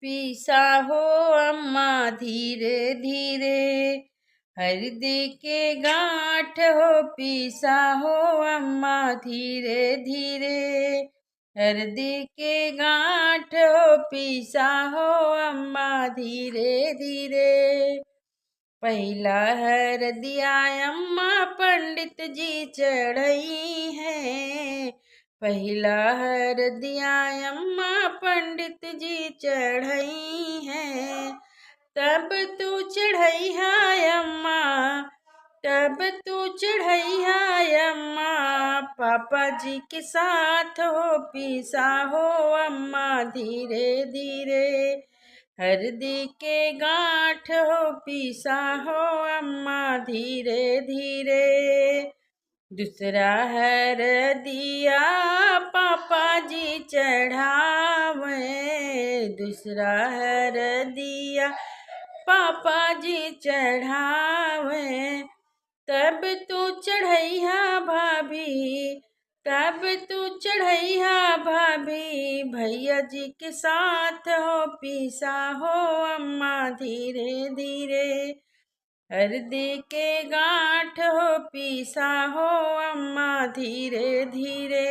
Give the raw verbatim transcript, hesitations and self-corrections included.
पीसा हो अम्मा धीरे धीरे, हरदी के गांठ हो पीसा हो अम्मा धीरे धीरे, हरदी के गांठ हो पीसा हो अम्मा धीरे धीरे। पहिला हरदिया अम्मा पंडित जी चढ़इहैं, पहिला हरदिया अम्मा पंडित जी चढ़इहैं। तब तू चढ़इहा अम्मा, तब तू चढ़इहा अम्मा, पापा जी के साथ हो पीसा हो अम्मा धीरे धीरे, हरदी के गांठ हो पीसा हो अम्मा धीरे धीरे। दूसरा हरदिया पापा जी चढ़ावे, दूसरा हरदिया पापा जी चढ़ावे। तब तू चढ़इहा भाभी, तब तू चढ़इहा भाभी, भैया जी के साथ हो पीसा हो अम्मा धीरे धीरे, हरदी के गांठ हो पीसा हो अम्मा धीरे धीरे।